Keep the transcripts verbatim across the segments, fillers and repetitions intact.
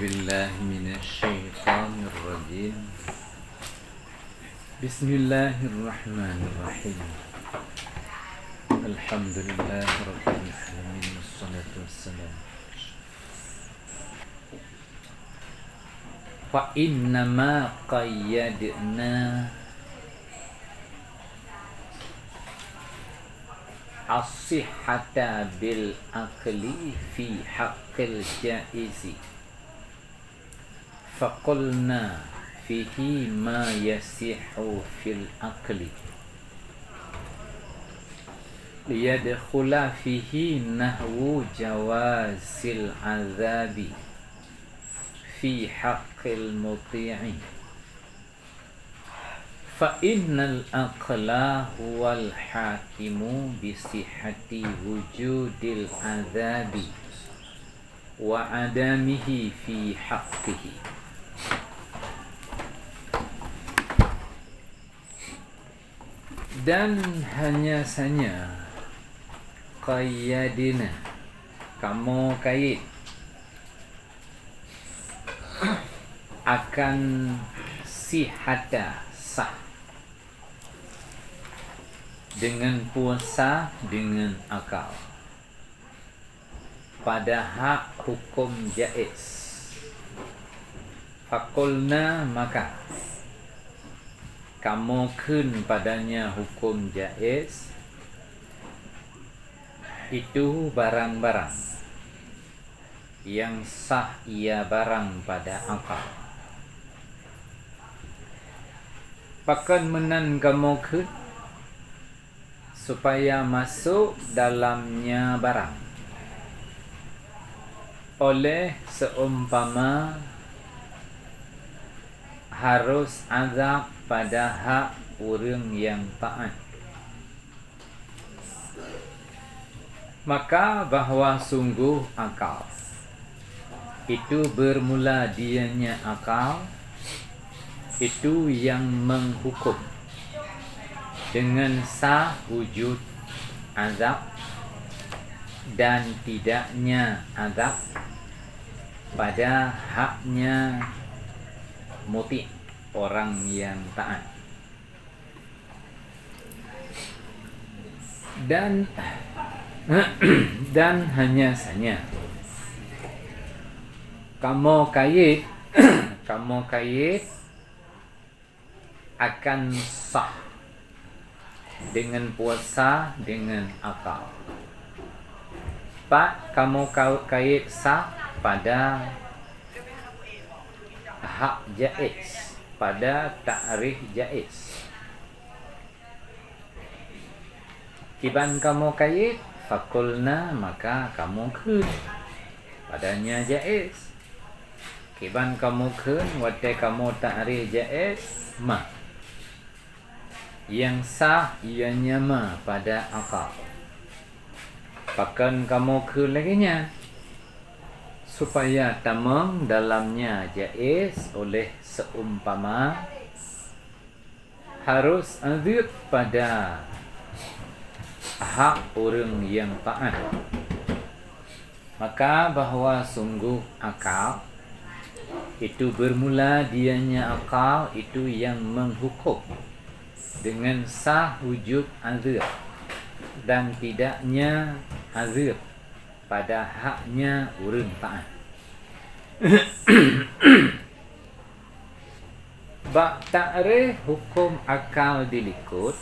Billahi minasy syaithanir rajim. Bismillahirrahmanirrahim. Alhamdulillahirabbil alamin, wassalatu wassalam. Fa innama qayyadna as-sihhata bil aqli fi haqqil jaizi. Faqulna fihi ma yasihhu fil aqli. Liyadkhula fihi nahwu jawazil azabi fi haqqil muti'i. Fa innal aqla huwal hakimu bi sihhati wujudil azabi wa adamihi fi haqqihi. Dan hanya saja qayyadna, kamoe kayét akan sihhata, sah, deungon peue sah, deungon akal, pada hak huköm jaiz. Faqulna, maka kamoe kheun padanya huköm jaiz, itu barang-barang nyang sah ia barang pada akal. Pakon meunan kamoe kheun? Supaya masôk dalamnya barang. Oleh seumpama harôh azab pada hak ureuëng nyang taát. Maka bahwa sungguh akal itu bermula dianya akal itu yang menghukum dengan sah wujud azab dan tidaknya azab pada haknya muti, orang yang taat. Dan dan hanya saja kamoe kayét kamoe kayét akan sah deungon peue sah, deungon akal. Pat kamoe kayét sah pada hak jaiz, pada takrih jaiz. Kiban kamoe kayét, faqulna, maka kamoe kheun, padanya jaiz. Kiban kamoe kheun watée kamoe takrih jaiz, ma, nyang sah ianya ma pada akal. Pakon kamoe kheun lagée nyan? Supaya tamong dalamnya jaiz oleh seumpama harôh azeueb pada hak ureuëng nyang taát. Maka bahwa sungguh akal itu bermula dianya akal itu yang menghukum dengan sah wujud azeueb dan tidaknya azeueb pada haknya ureuëng taát. Bak takrih huköm akal dilikot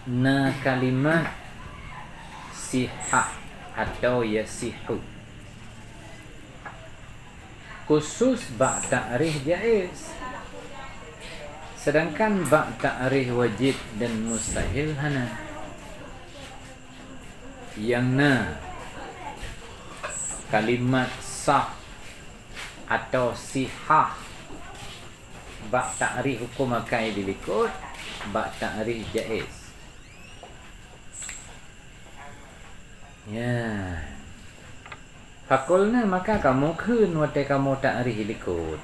na kalimat sihah atau yasihu, khusus bak takrih jaiz, sedangkan bak takrih wajib dan mustahil hana. Nyang na kalimat sah atau sihah bak takrih huköm akal dilikot, bak takrih jaiz. Ya. Faqulna, maka kamoe kheun watée kamoe takrih likot,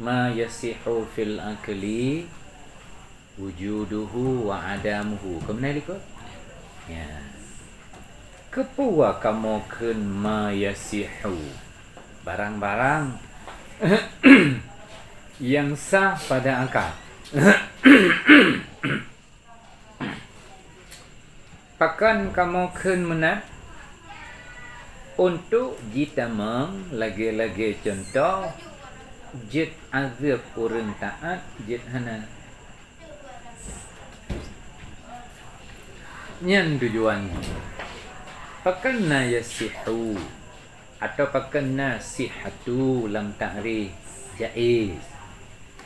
ma yasihu fil aqli wujuduhu wa adamuhu. Keumeunai likot? Ya. Keupeue kamoe kheun ma yasihu? Barang-barang nyang sah pada akai. Pakon kamoe kheun meunan? Untuk jitamong lagée-lagée cuntoh, jeuet azeueb ureuëng taát, jeuet hana. Nyan tujuan jih. Pakon na yasihu, atawa pakon na sihatu lam tahrif, jaiz.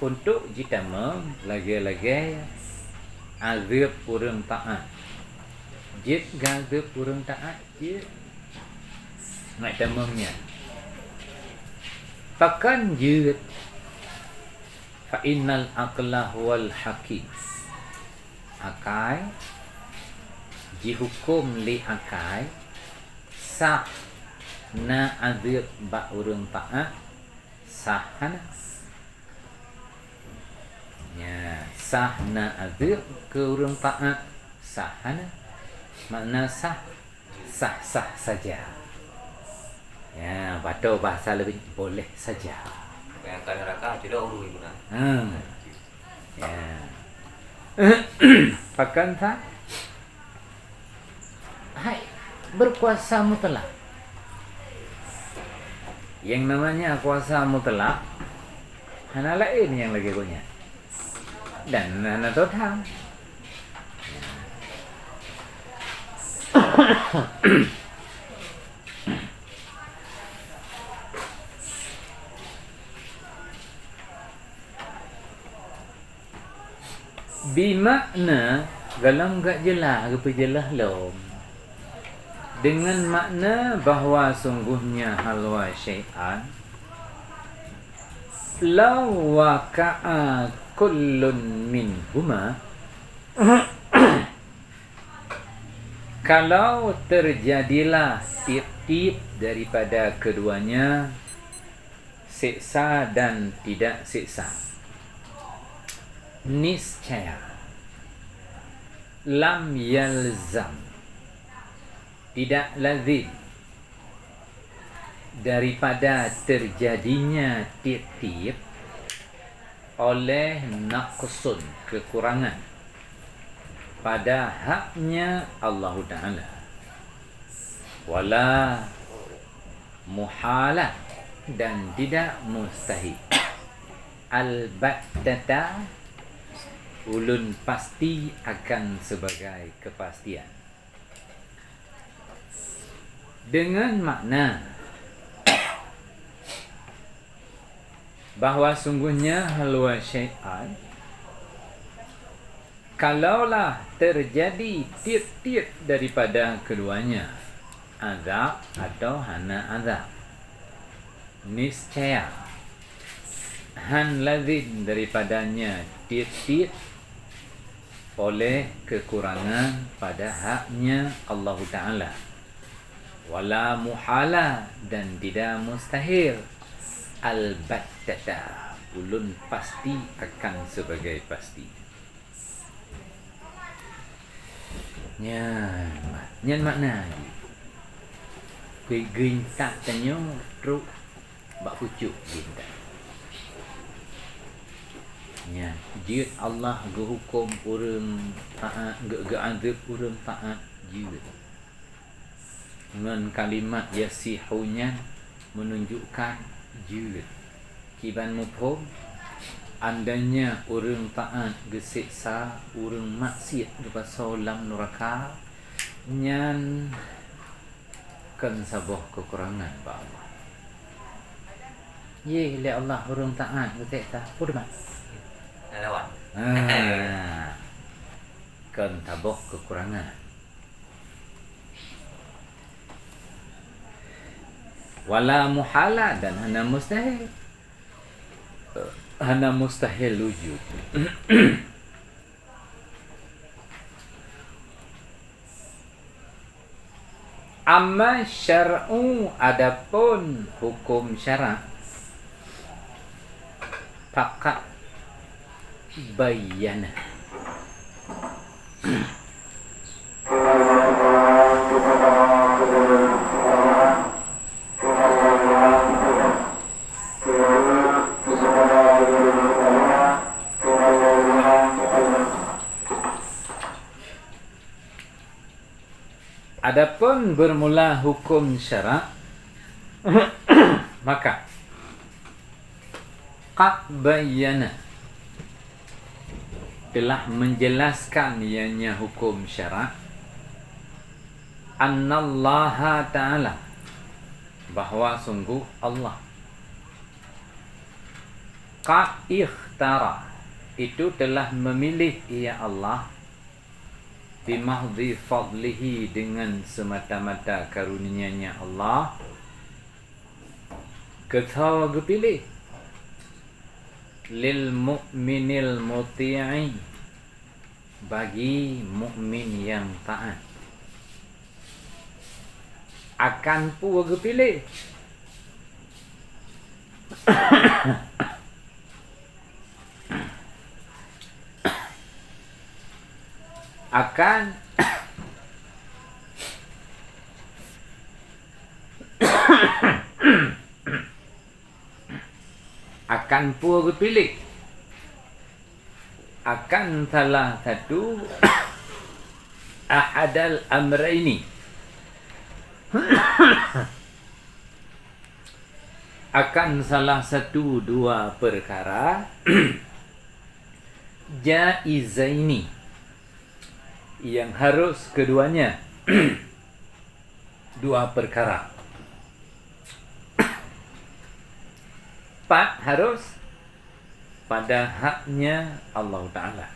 Untuk jitamong lagée-lagée azeueb ureuëng taát. Jeuet geuazeueb ureuëng taát, jeuet. Ngat tamong nyan. Pakon jeuet? Fa innal aqla huwal hakim. Akai, jihuköm lé akai, sah na azeueb bak ureuëng taát, sah hana. Nya, sah na azeueb keu ureuëng taát, sah hana. Makna sah, sah-sah saja. Ya, bak bahasa laén boleh saja. Bayangkan neraka, tidak urus guna. Hmm. Ya. Pakon sah? Hai, berkuasa mutlak. Yang namanya kuasa mutlak hana laén nyang lagée gobnyan. Dan hana teutam. Bimakna, golom gak jeulaih geupeujeulaih lom. Deungon makna bahwa sungguhnya halwa syai'an, lau waqa'a kullun minhuma, kalau terjadilah tiep-tiep daripada keduanya, seksa dan tidak seksa, niscaya, lam yalzam, tidak lazim, daripada terjadinya tiep-tiep oleh naqsun, kekurangan, pada haknya Allahu Ta'ala. Wala muhala, dan tidak mustahil. Albattata, ulôn pasti akan sebagai kepastian. Dengan makna bahwa sungguhnya halwa syai'an, kalaulah terjadi tiep-tiep daripada keduanya, azab atau hana azab, niscaya, han lazim daripadanya tiep-tiep oleh kekurangan pada haknya Allahu Ta'ala. Wala muhala, dan tidak mustahil. Albattata, ulôn pasti akan sebagai pasti. Nyan, nyan makna jih. Geuintat tanyoe trok bak pucôk geuintat. Nyan, jeuet Allah geuhuköm ureuëng taát, geu-, geuazeueb ureuëng taát, jeuet. Ngon kalimat yasihu nyan meununjukkan jeuet. Kiban muphom, andainya ureuëng taát geuseksa, ureuëng maksiat geupasoe lam nuraka, nyan kon saboh keukurangan bak Allah. Yeh, lé Allah ureuëng taát geuseksa, peue teuma? Lawan. Ah, kon saboh keukurangan. Wala muhala, dan hana mustahil. Hana mustahil wujud. Amma syar'u, adapun hukum syarak, faqad bayyana. Adapun bermula hukum syarak, maka qad bayyana, telah menjelaskan ianya hukum syarak, annallaha ta'ala, bahwa sungguh Allah, qad ikhtara, itu telah memilih Ia Allah, bimahdhi fadlihi, dengan semata-mata karunia-Nya Allah, keuthoe geupiléh, lil mu'minil muti'i, bagi mukmin nyang taat. Akan peue geupiléh? Akan Akan peue geupiléh? Akan salah satu, ahadal amraini, akan salah satu dua perkara, jaizaini, yang harus keduanya. Dua perkara. Pat harus? Pada haknya Allah Ta'ala.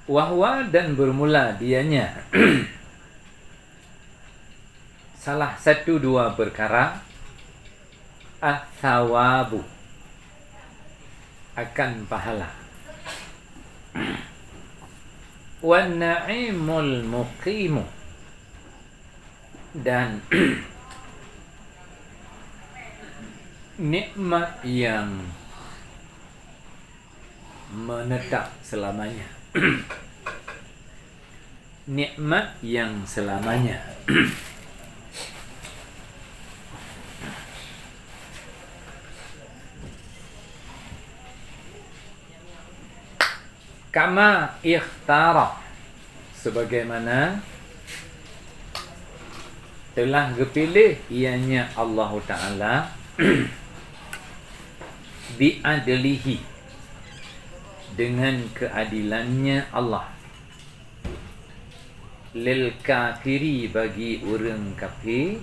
Wa huwa, dan bermula dianya, salah satu dua perkara, ats-tsawabu, akan pahala, wan na'imul muqimu, dan nikmat yang menetap selamanya. Nikmat yang selamanya. Kama ikhtara, sebagaimana telah geupiléh ianya Allahu Ta'ala, bi adlihi, dengan keadilannya Allah, lil kafiri, bagi ureuëng kafé,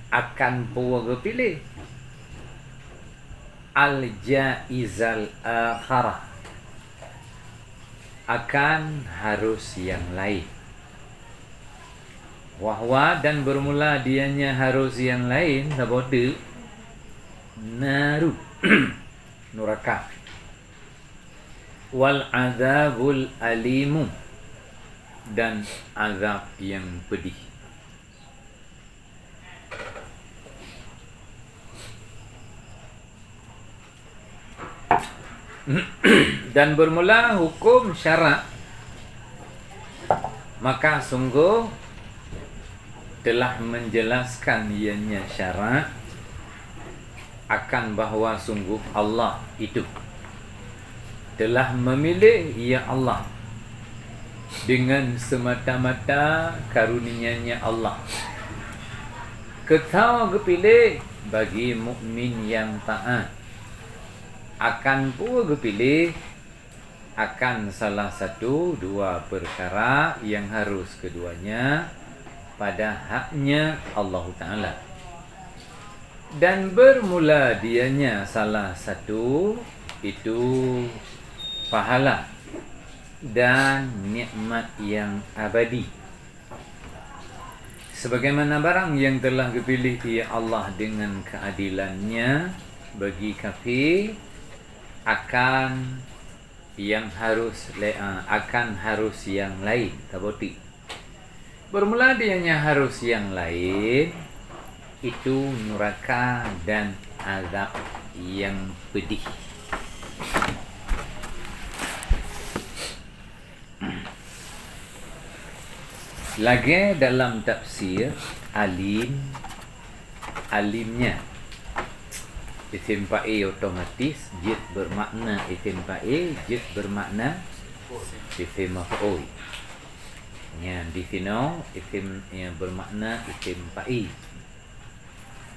akan peue geupiléh? Al-jaizal akharah, akan harus yang lain. Wa huwa, dan bermula dianya harus yang lain, saboh teuk, naru, nuraka, wal azabul alimu, dan azab yang pedih. Dan bermula hukum syarak, maka sungguh telah menjelaskan ianya syarak akan bahwa sungguh Allah itu telah memilih, ya Allah, dengan semata-mata karunia-Nya Allah, keutau geupiléh bagi mukmin nyang taat. Akan peue geupiléh? Akan salah satu dua perkara yang harus keduanya pada haknya Allahu Ta'ala. Dan bermula dianya salah satu, itu pahala dan nikmat yang abadi. Sebagaimana barang yang telah geupiléh, ya Allah, dengan keadilan-Nya bagi kafé, akan yang harus le-, a, akan harus yang lain, saboh teuk. Bermula dianya harus yang lain, itu nuraka dan azab yang pedih. Lagée dalam tafsir alim, alimnya. Isim fa'il otomatis jeuet bermakna isim fa'il, jeuet bermakna Isim maf'ul. Nyan di sinoe isim nyang bermakna isim fa'il.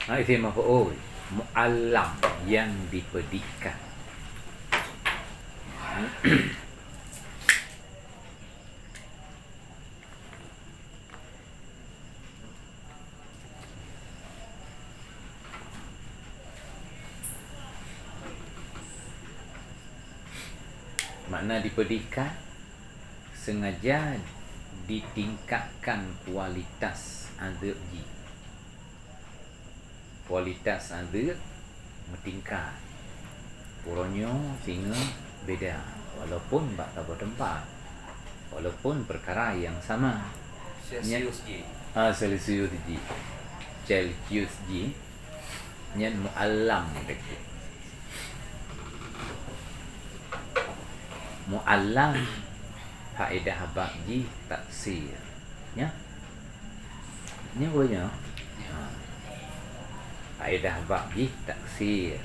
Ha, isim maf'ul, mu'allam, yang dipedihkan. Makna dipedihkan, sengaja ditingkatkan kualitas azeueb jih. Kualitas azeueb meutingkat. Uroe nyoe singoh beda, walaupun bak saboh teumpat, walaupun peukara nyang sama. Celsius jih. Ah, Celsius jih. Celsius jih. Nyan mu'allam teuh. Mu'allam, faedah bab jih taksir. Nya? Nya bunoe? Ha. Faedah bab jih taksir.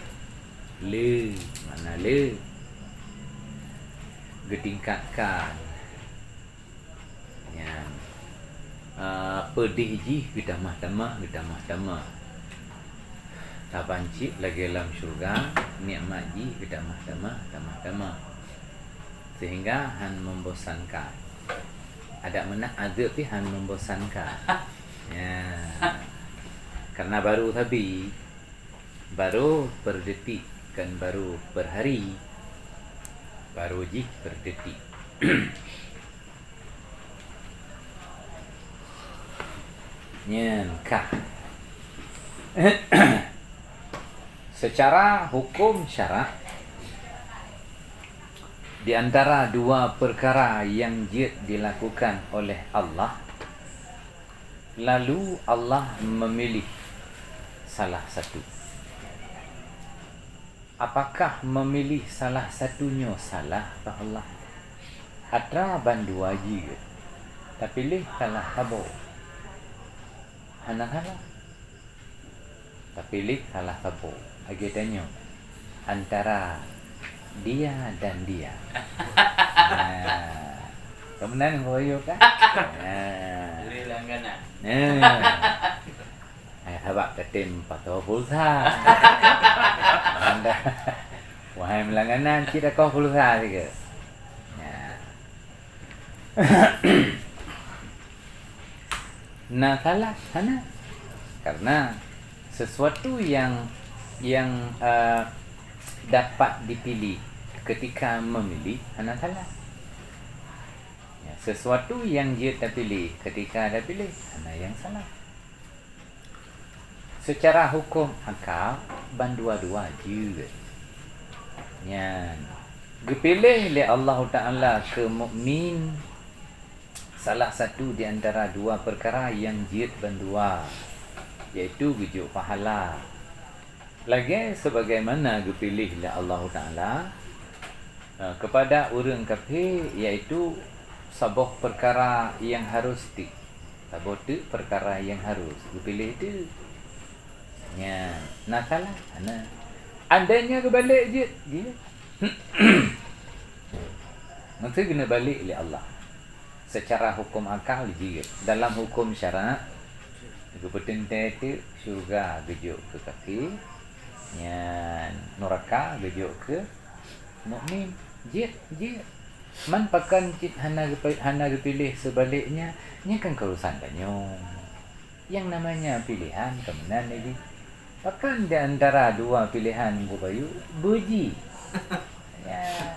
Le, makna le? Geutingkatkan. Nyan, a, peudeh jih geutamah-tamah, geutamah-tamah. Saban cit lagée lam syeuruga, nikmat jih geutamah-tamah, tamah-tamah. Sehingga hán membosankan. Adak meunan azeueb pih hán membosankan. Ya. Karena baru sabe, baru per detik, kan baru per hari. Baru jih per detik. Nyan kah. Secara hukum syarak, di antara dua perkara yang jeuet dilakukan oleh Allah, lalu Allah memilih salah satu. Apakah memilih salah satu nyoe salah bak Allah? Atra bandua jeuet, tapiléh salah saboh. Hana salah. Tapiléh salah saboh. Lagée tanyoe, antara dia dan dia. Nah, keumeunang boyo kan? Nah. Beri langganan. Nah. Eh, sabab tatem pasoe pulsa. Anda, wahai meulangganan, cit akoh pulsa sigoe. Ya. Na salah, hana. Karena sesuatu yang, yang, eh, dapat dipilih ketika memilih, hana salah. Ya, sesuatu yang jeuet tapiléh ketika tapiléh, hana nyang salah. Secara hukum akal, bandua-dua jeuet. Nyan, geupiléh lé Allahu Taala keu mukmin salah satu di antara dua perkara nyang jeuet bandua, yaitu geujok pahala. Lagée sebagaimana geupiléh lé Allahu Taala, eh, kepada ureuëng kafé, yaitu saboh perkara nyang harôh teuk. Saboh teuk perkara nyang harôh geupiléh teuk. Nyan, na salah? Na. Andainya geubalek jeuet, jeuet. Meusti geuneuk balek lé Allah. Secara hukum akal jeuet. Dalam hukum syarak, geupeuteuntée teuk syeuruga geujok keu kafé, nyan neuraka geujok keu mukmin. Jeuet, jeuet. Man pakon cit hana geupi-, hana geupiléh seubalek nyan, nyan kan keurusan tanyoe. Nyang namanya piléhan keumeunang lé jih. Pakon di antara dua piléhan geubayeue beuji? Ya.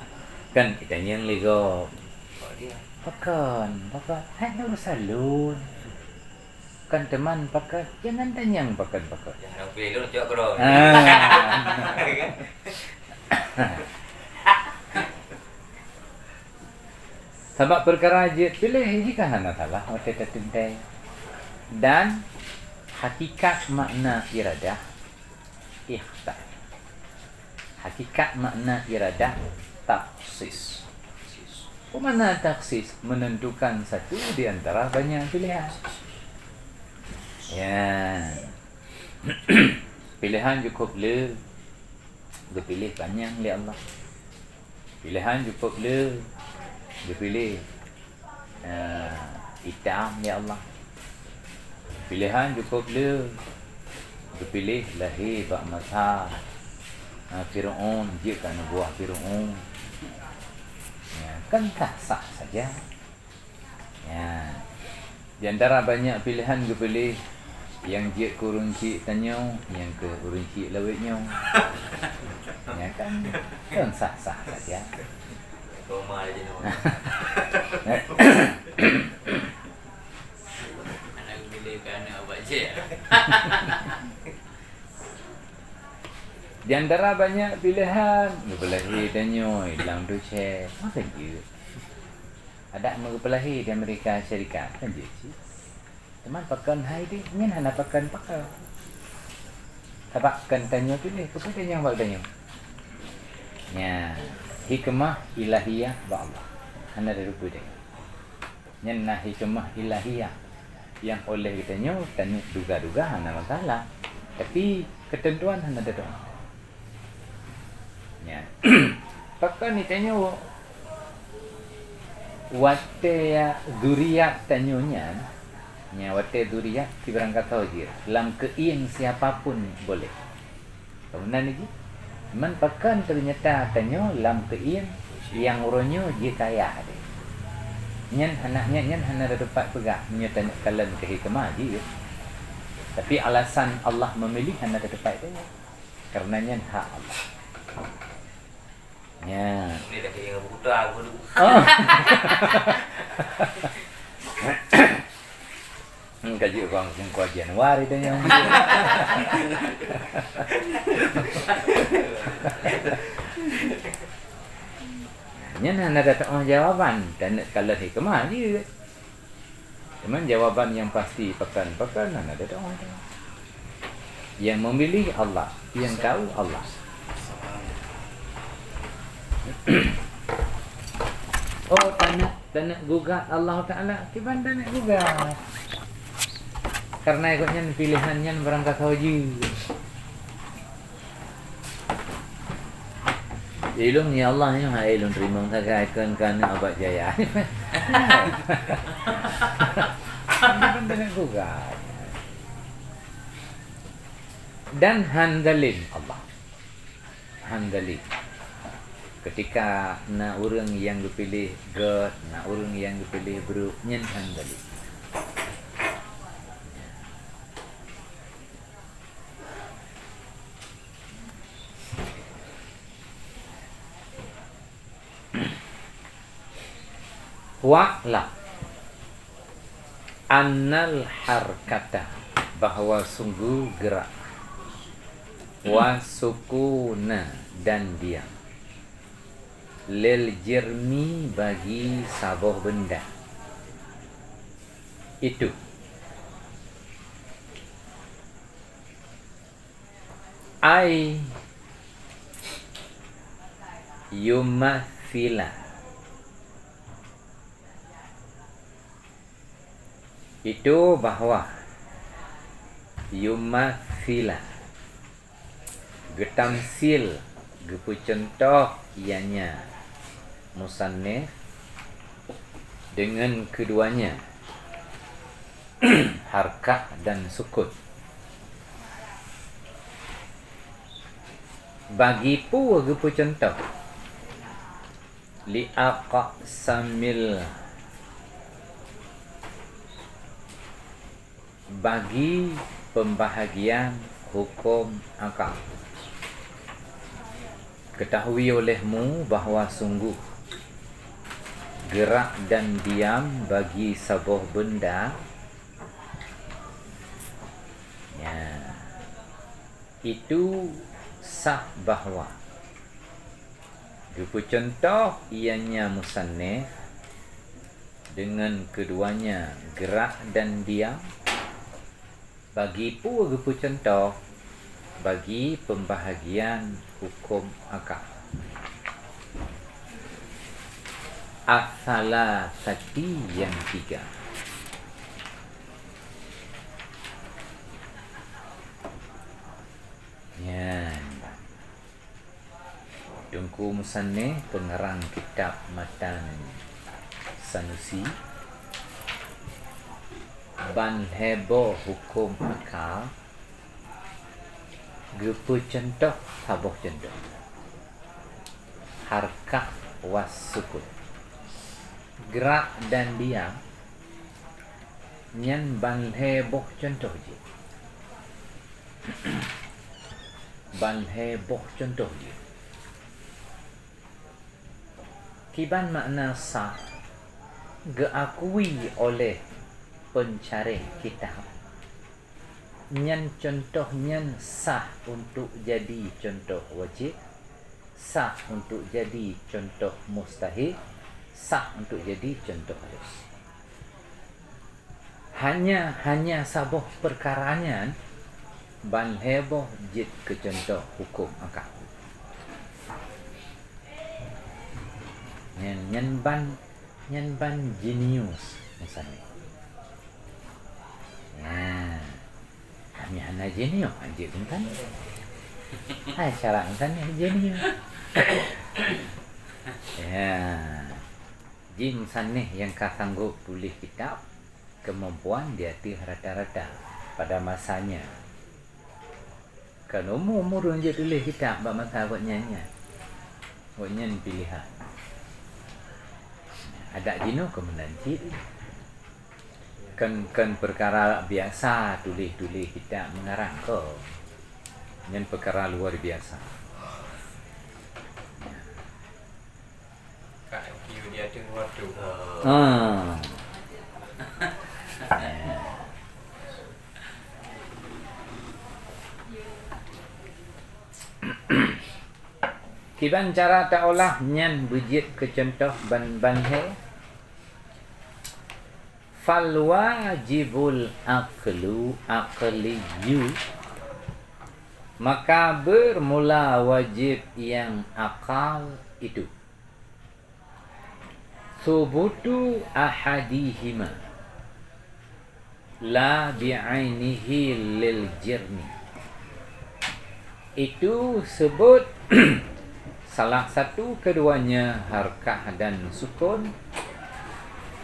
Kan itanyong lé gob. Pakon, pakon. Hai nyoe salon. Kan teuma pakon, jangan tanyong pakon-pakon. Jangan pilih dulu, cok keudroe. Ah. Sabab peukara jeuet piléh jih ka hana salah watée tateuntée. Dan hakikat makna iradah ikhtar. Hakikat makna iradah takhsis. Peue makna takhsis? Menentukan satu di antara banyak pilihan. Ya. Pilihan cukup le, geupiléh banyak lé Allah. Pilihan cukup le, geupiléh, eh, itam, ya Allah. Piléhan cukôp le, geupiléh lahé bak masa, eh, Fir'aun, jeuet keu aneuk buah Fir'aun. Ya, kan sah-sah saja. Ya. Di antara banyak piléhan geupiléh, nyang jeuet keu ureueng chik tanyoe, nyang keu ureueng chik lawét nyoe. Ya kan? Kan sah-sah saja. Koma aja nama. Anak geupiléh keu aneuk abak jih. Di antara banyak piléhan, geupeulahé tanyoe lam ducée, maka jeuet. Adak meupeulahé di Amerika Syarikat, kan jeuet cit. Teuma pakon hai deh, nyan hana pakon-pakon. Sabab kon tanyoe piléh, keupeue tanyoe bak tanyoe. Nya, hikmah ilahiyah bak Allah. Hana teupeue deh. Nyan na hikmah ilahiyah nyang oleh geutanyoe taneuk duga-duga hana masalah. Tapi keuteuntuan hana teutuan. Nya. Pakon geutanyoe watée zuriat tanyoe nyan, nya watée zuriat sibarang kasoe jeuet, lam keuieng siapa pun boleh. Meunan jih, man pakon teunyata tanyoe lam keuieng nyang uroe nyoe jeuet kaya deh. Nyan hana, nyan, nyan hana teupat peugah meunyoe tanyoe kalon keu hikmah jih. Tapi alasan Allah memilih hana teupat tanyoe. Karena nyan hak Allah. Nya. Ni dah kaya buta aku tu. Oh. Hmm, ka jeuet bang sungkua Januari tu nyang. Nyan hana teutu'oh jawaban, taneuk kalon hikmah jeuet. Cuman jawaban nyang pasti pakon-pakon hana teutu'oh. Yang memilih Allah, yang tahu Allah. Oh, taneuk, taneuk gugat Allah Taala, kiban taneuk gugat. Karena ikut nyan piléhan nyan barangkasoe jeuet. Ilôn, ya Allah, nyoe hai lôn teurimong sagai keu aneuk abak jaya. Bukan taneuk gugat. Dan han zalim Allah. Han zalim. Ketika na ureueng nyang geupiléh gét, na ureueng nyang geupiléh brok, nyan han zalim. Wa'lam annal harkata, bahwa sungguh gerak, wa sukuna, dan diam, lil jirmi, bagi saboh benda, itu Ay yumatsila, itu bahwa yumatsila, geutamsil, geupeucuntoh ianya musannif dengan keduanya, harkah dan sukun. Bagi peue geupeucuntoh? Li aqsamil, bagi pembahagian hukum akal. Ketahui olehmu bahwa sungguh gerak dan diam bagi saboh benda, ya, itu sah bahwa geupeucuntoh ianya musannif dengan keduanya gerak dan diam, bagi peue geupeucuntoh? Bagi pembahagian hukum akal. As-salasati, yang tiga. Nyan. Teungku musannif peungarang kitab matan Sanusi, ban lhée boh huköm akal geupeucuntoh saboh cuntoh, harkah was sukun, grak dan diam, nyan ban lhée boh cuntoh jih. Ban lhée boh cuntoh jih. Kiban makna sah, geuakui oleh peuncari kitab, nyan cuntoh nyan sah untuk jadi cuntoh wajéb, sah untuk jadi cuntoh mustahil, sah untuk jadi cuntoh harus. Hanya, hanya saboh peukara nyan ban lhée boh jeuet keu cuntoh huköm akal. Nyan, nyan ban, nyan ban jenius meusanéh. Nah, kami hana jenius, jeuet meusanéh. Hai, cara meusanéh jenius. Ya. Jih meusanéh nyang ka sanggob tuléh kitab, keumampuan di ateueh rata-rata pada masanya. Kan umu-umu ureuëng jeuet tuléh kitab bak masa gobnyan nyan. Gobnyan piléhan. Adak jinoe keu meunan cit. Kan, kan peukara biasa tuléh-tuléh kitab meungarang ko. Nyan peukara luar biasa. Kak Q di ateueh waktu. Ah. Kiban cara taolah nyan beujeuet keu cuntoh ban, ban lhée. Fal wajibul aqlu, aqliyyu, maka bermula wajib yang akal itu. Subutu ahadihima la bi'ainihi lil jirmi. Itu sebut salah satu keduanya harkah dan sukun,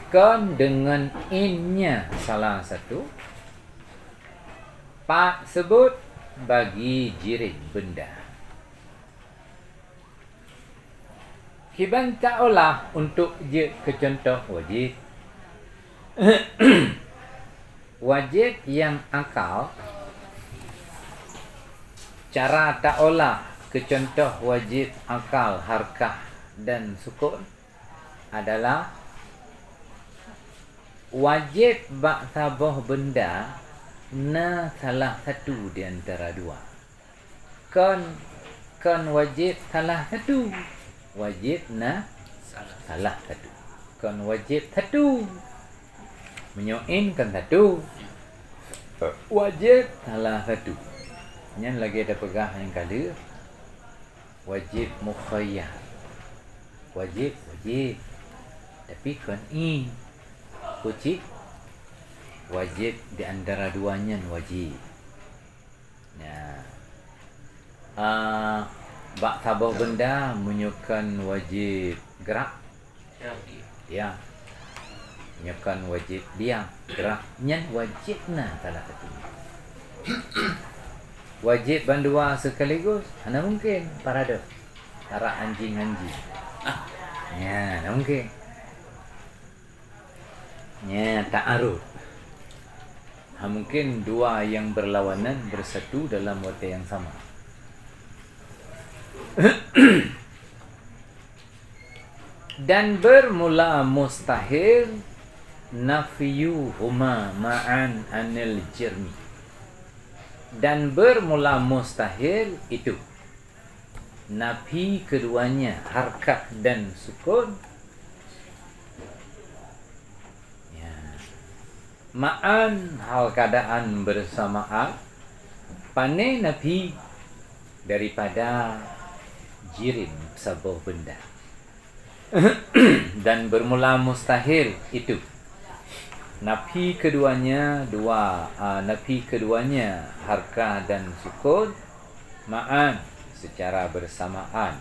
kon dengan innya salah satu, pat sebut bagi jirim benda. Kiban taolah untuk jeuet keu cuntoh wajib. Wajib nyang akal, cara taolah keu cuntoh wajib akal, harkah dan sukun adalah wajib bak saboh benda na salah satu di antara dua. Kon, kon wajib salah satu. Wajib na salah satu. Kon wajib satu. Meunyoe in kon satu. Wajib salah satu. Nyan lagée tapeugah nyang ka lheueh. Wajib mukhayyar. Wajib, wajib. Tapi kon in. Kucik wajib di antara dua nyan wajib. Ya. Ah, bak saboh benda meunyoe kon wajib gerak. Ya. Meunyoe kon wajib diam, gerak. Nyan wajib na salah satu. Wajib bandua sekaligus, hana mungkin paradoks. Tarak anjing-anjing. Ya, hana mungkin. Nya, ta'arud. Ha, mungkin dua yang berlawanan bersatu dalam watée yang sama. Dan bermula mustahil nafyuhuma ma'an anil jirmi. Dan bermula mustahil itu nafi keduanya harkah dan sukun. Ya. Ma'an hal keadaan bersamaan, pane nafi daripada jirim saboh benda. Dan bermula mustahil itu. Nafi keduanya dua, ah, nafi keduanya harkah dan sukun ma'an secara bersamaan.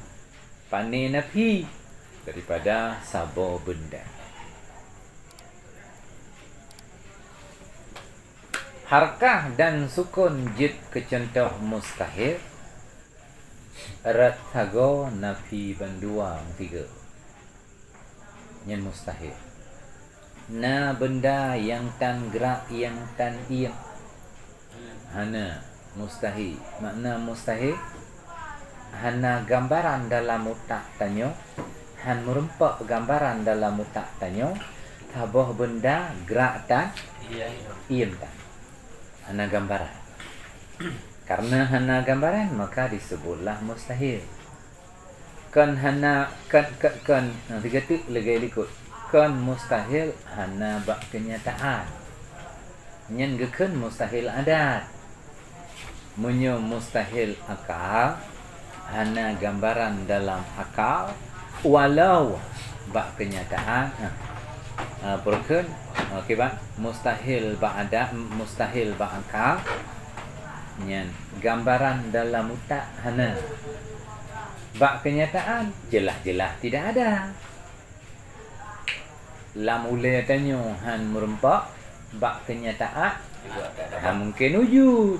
Pane nafi daripada saboh benda. Harkah dan sukun jeuet keu cuntoh mustahil, rot sagoe nafi bandua meusigoe. Nyan mustahil. Na beunda nyang tan grak, nyang tan iem. Hana, mustahil. Makna mustahil, hana gambaran dalam utak tanyoe, han meurumpok gambaran dalam utak tanyoe, saboh beunda grak tan iem tan. Hana gambaran. Karena hana gambaran, maka disebutlah mustahil. Kon hana, kon, kon, kon, nyang sigoe teuk lagèe likot. Kon mustahil hana bak keunyataan. Nyan geukheun mustahil adat. Meunyoe mustahil akal, hana gambaran dalam akal, walau bak keunyataan, ha, ha, peue kheun, ha, kiban mustahil bak adat, mustahil bak akal, nyan gambaran dalam utak hana. Bak keunyataan, jeulaih-jeulaih tidak ada. Lam ulèe tanyoe han meurumpok, bak keunyataan, han mungken wujud.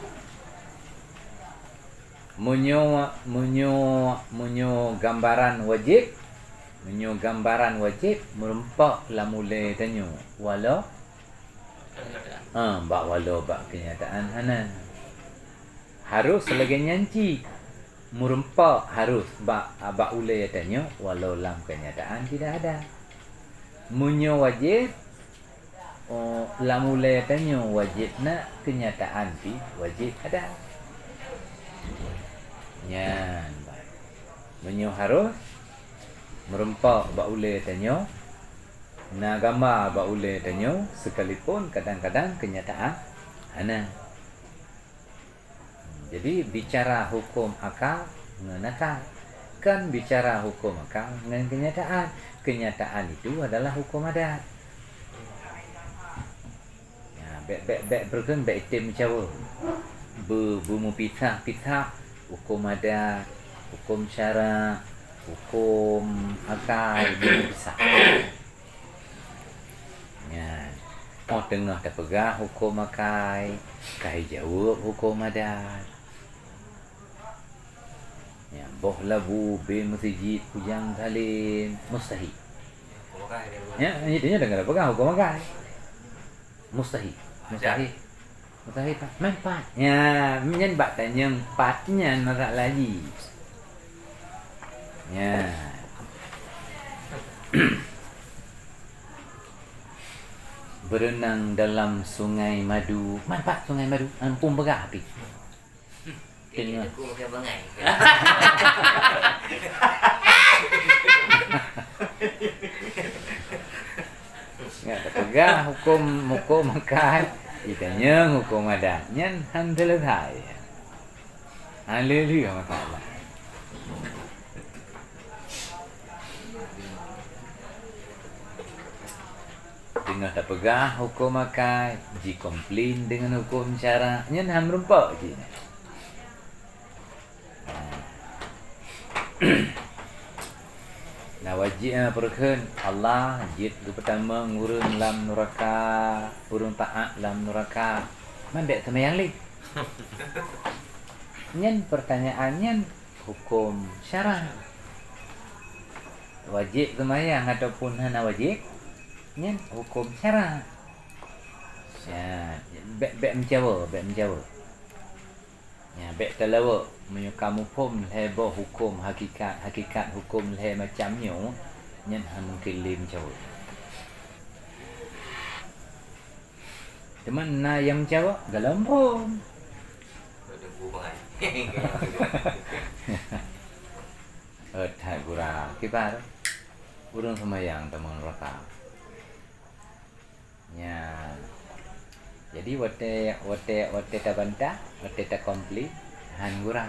Meunyoe, meunyoe, meunyoe gambaran wajéb, meunyoe gambaran wajéb meurumpok lam ulèe tanyoe, walau, ha, bak walau bak keunyataan hana. Harus lagèe nyan cit. Meurumpok harus bak, bak ulèe tanyoe, walau lam keunyataan tidak ada. Meunyoe wajéb, oh, lam ulèe tanyoe wajéb na, keunyataan pih wajéb ada. Nyan, meunyoe harus, meurumpok bak ulèe tanyoe, na gamba bak ulèe tanyoe, sekalipun kadang-kadang keunyataan hana. Jadi, bicara huköm akal ngon akal. Kan bicara huköm akal ngon keunyataan. Keunyataan itu adalah huköm adat. Ya, bèk, bèk, bèk, beureukheun bèk item meucawa. Be-, beumeupisah-pisah huköm adat, huköm syara, huköm akal, beumeupisah. Nyan, 'oh teungoh tapeugah huköm akai, ka jaweueb huköm adat. Nyan, boh labu, bée meuseujid, kujang salem, mustahil. Nyan, nyan teungoh tapeugah huköm akai. Mustahil. Mustahil. Mustahil pat. Man pat. Nyan, nyan bak tanyong pat nyan masalah jih. Nyan. Berenang dalam sungai madu. Man pat sungai madu? Ampôn peugah pih. Teungoh. Aku makan bangai. Nyan tapeugah huköm, huköm akai, jitanyong huköm adat. Nyan han seuleusai. Haleluya, masalah. Teungoh tapeugah huköm akai, jikomplain deungon huköm syara, nyan han meurumpok jih. Na wajéb, eh, peureukeuen Allah jeuet geupeutamong ureuëng lam nuraka, ureuëng taát lam nuraka, man bék seumayang lé. Nyan peurtanyaan nyan huköm syara. Wajéb seumayang ataupun hana wajéb, nyan huköm syara. Ya, bék, bék meucawa, bék meucawa. Nyan, bék talawok, meunyoe ka muphom lhée boh huköm hakikat, hakikat huköm lhée macam nyoe, nyan hana mungken lé meucawa. Teuma na nyang meucawa, galom phom. Eh, that gura, kiban ureuëng seumayang tamong nuraka. Nyan. Jadi, watée, watée, watée tabantah, watée takomplain, han gura.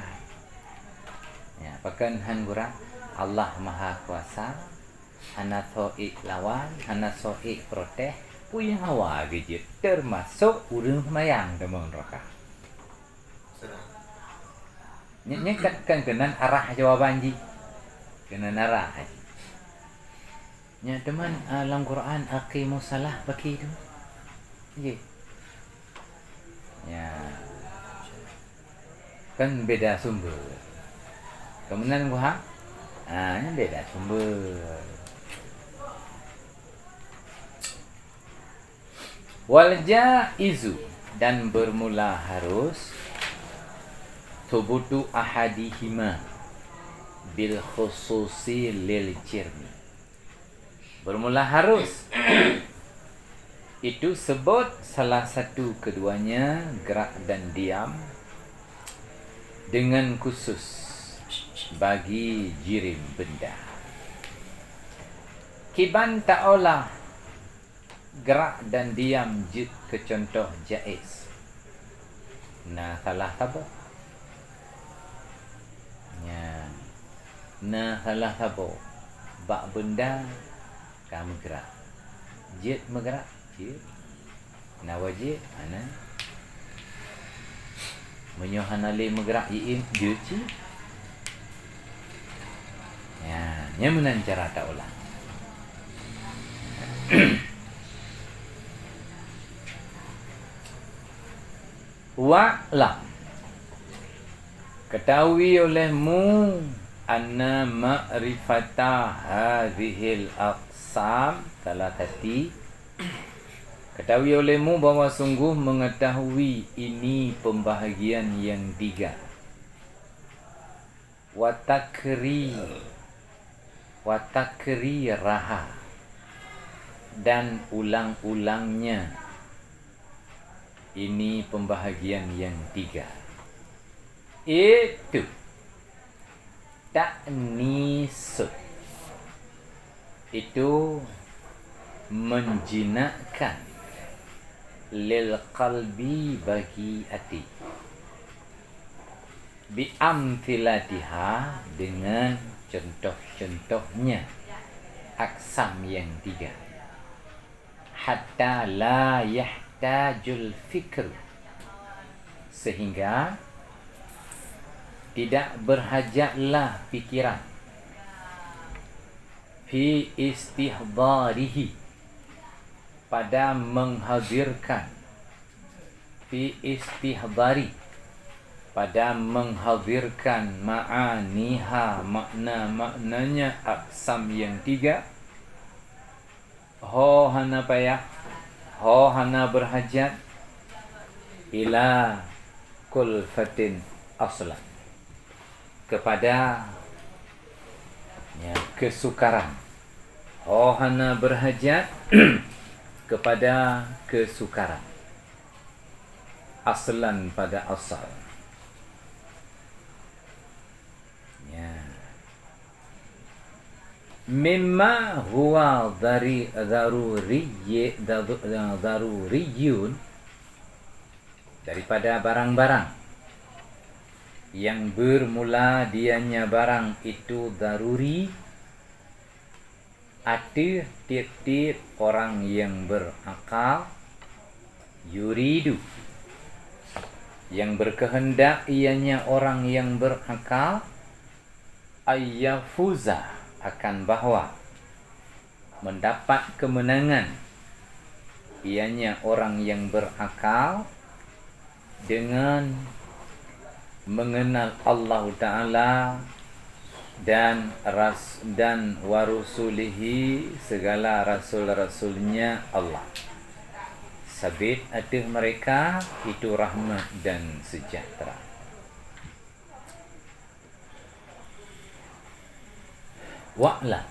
Nyan, pakon han gura? Allah Maha Kuasa, hana soe ék lawan, hana soe ék protes, peue nyang hawa geujeuet, teumasok ureuëng seumayang tamong nuraka. Nyan, nyan kan, kan keunan arah jawaban jih. Keunan arah jih. Nyan teuma, ah, lam Quran, "Aqimus shalah" bak keuh tu. Nggih. Ya. Kan beda sumber. Kemudian buha, ha, ini beda sumber. Wal jaizu, dan bermula harus, thubutu ahadihima bil khususi lil jirmi. Bermula harus, itu sebut salah satu keduanya gerak dan diam dengan khusus bagi jirim benda. Kiban taolah gerak dan diam jeuet keu cuntoh jaiz. Na salah saboh. Nyan. Na salah saboh. Bak benda ka meugerak. Jeuet meugerak? Jeuet. Na wajéb? Hana. Meunyoe hana lé meugerak, jeuet cit. Nyan, nyan meunan cara taolah. Wa'lam. Ketahui olehmu anna ma'rifata hadzihil aqsam tsalatsati. Ketahui olehmu bahwa sungguh mengetahui ini pembahagian yang tiga. Wa takri-, wa takriraha, dan ulang-ulangnya. Ini pembahagian yang tiga. Itu ta'nisun. Itu menjinakkan lil qalbi, bagi até. Bi amtsilatiha, dengan contoh-contohnya, aksam yang tiga. Hatta la yahtajul fikru, sehingga tidak berhajatlah pikiran, fi istihdarihi, pada menghadirkan, fi istihdari, pada menghadirkan, ma'aniha, makna-maknanya aksam yang tiga. Ho hana payah, ho hana berhajat, ila kulfatin aslan, kepada, ya, kesukaran. Ho hana berhajat kepada kesukaran. Aslan, pada asal. Ya. Mimma huwa dari-, daruriyyi-, daru-, daruriyun, daripada barang-barang yang bermula dianya barang itu daruri, ateueh tiep-tiep orang yang berakal, yuridu, yang berkehendak ianya orang yang berakal, ayyafuza, akan bahwa mendapat kemenangan ianya orang yang berakal dengan mengenal Allahu Ta'ala dan ras-, dan warusulihi, segala rasul-rasulnya Allah. Sabit ateueh mereka itu rahmat dan sejahtera. Wa'lam,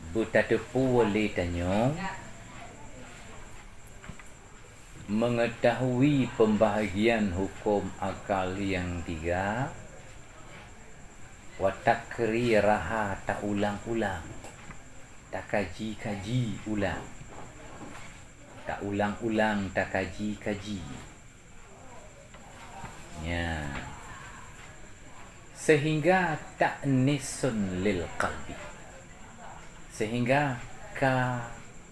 beutateupue lé tanyoe, mengetahui pembahagian hukum akal yang tiga, wa takriraha, taulang-ulang, takaji-kaji ulang, taulang-ulang, takaji-kaji. Nya. Sehingga ta'nisun lil qalbi. Sehingga ka,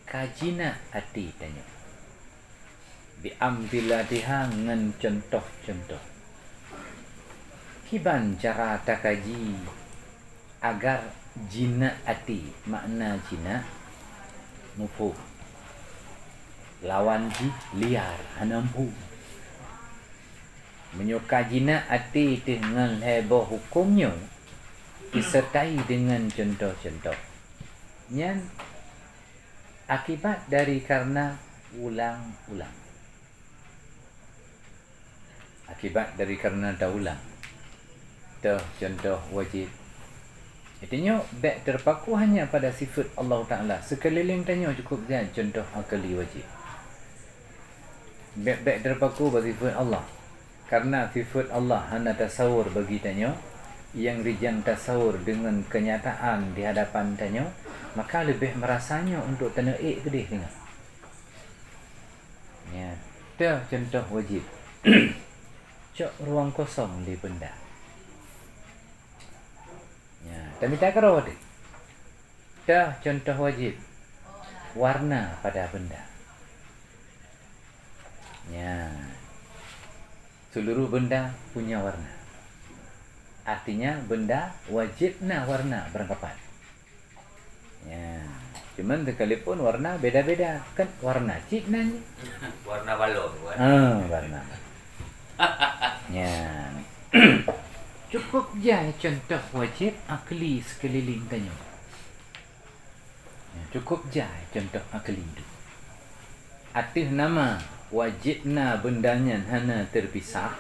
ka jinak até tanyoe. Bi amtsilatiha, ngon contoh-contoh. Kiban cara takaji agar jinak até, makna jinak, muphom. Lawan jih liar, hana muphom. Meunyoe ka jinak até teuh ngon lhée boh huköm nyoe, disertai deungon cuntoh-cuntoh, nyan akibat dari kareuna ulang-ulang. Akibat dari kareuna taulang. Toh cuntoh wajéb. Tanyoe bék teupaku hanya pada sifeut Allah Taala. Seukeulileng tanyoe cukôp jai cuntoh akli wajéb. Bék-bék teupaku bak sifeut Allah. Kareuna sifeut Allah hana tasawur bagi tanyoe, nyang rijang tasawur deungon keunyataan di hadapan tanyoe, maka leubeh meurasa nyoe untuk tanyoe ék keudeh deungon. Nyan, toh cuntoh wajéb. Cok ruang kosong lé beunda. Nyan, tamita keudroe teuh. Toh cuntoh wajéb. Warna pada beunda. Nyan. Seuluruh beunda punya warna. Artinya, beunda wajéb na warna beurangkapat. Ya, cuman sekalipun warna beda-beda. Kan warna cit nan. Warna balon, kan? Ah, warna. Ya. Cukôp jai cuntoh wajéb akli seukeulileng tanyoe. Ya, cukôp jai cuntoh akli tu. Ateueh nama wajéb na beunda nyan hana teupisah,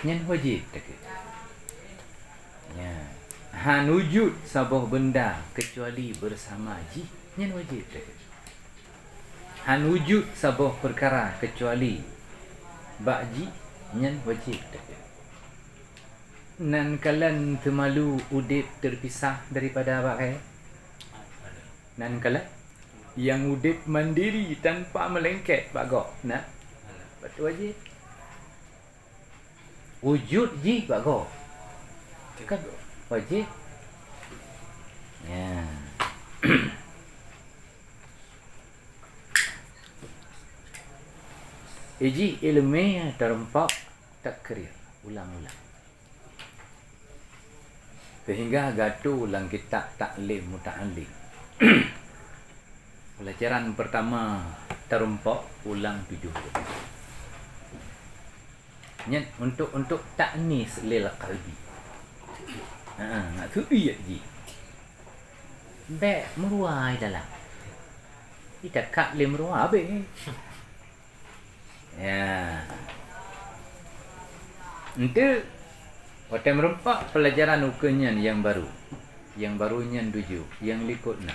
nyan wajéb takheun. Nyan, han wujud saboh beunda keucuali beurasama jih, nyan wajéb takheun. Han wujud saboh peukara keucuali bak jih, nyan wajéb takheun. Nan kalon teumalu udeb teupisah daripada bak kayée? Nan kalon nyang udeb mandiri tanpa meulengket bak gob, na? Beutôi jih. Wujud jih bak gob. Kan wajéb. Ya. Ijih iéleumé tarumpok takrir ulang-ulang. Sehingga geuatô lam kitab Taklim Muta'allim. Pelajaran pertama tarumpok ulang tujoh kali. Nyan untuk, untuk ta'nis lil qalbi. Ha, nak seuiet jih. Bék meuruai dalam. Ita kak lé meuruai habéh. Ya. Enteuk watée meureumpok pelajaran ukeue nyan nyang barô. Nyang barô nyan tujoh, nyang likot na.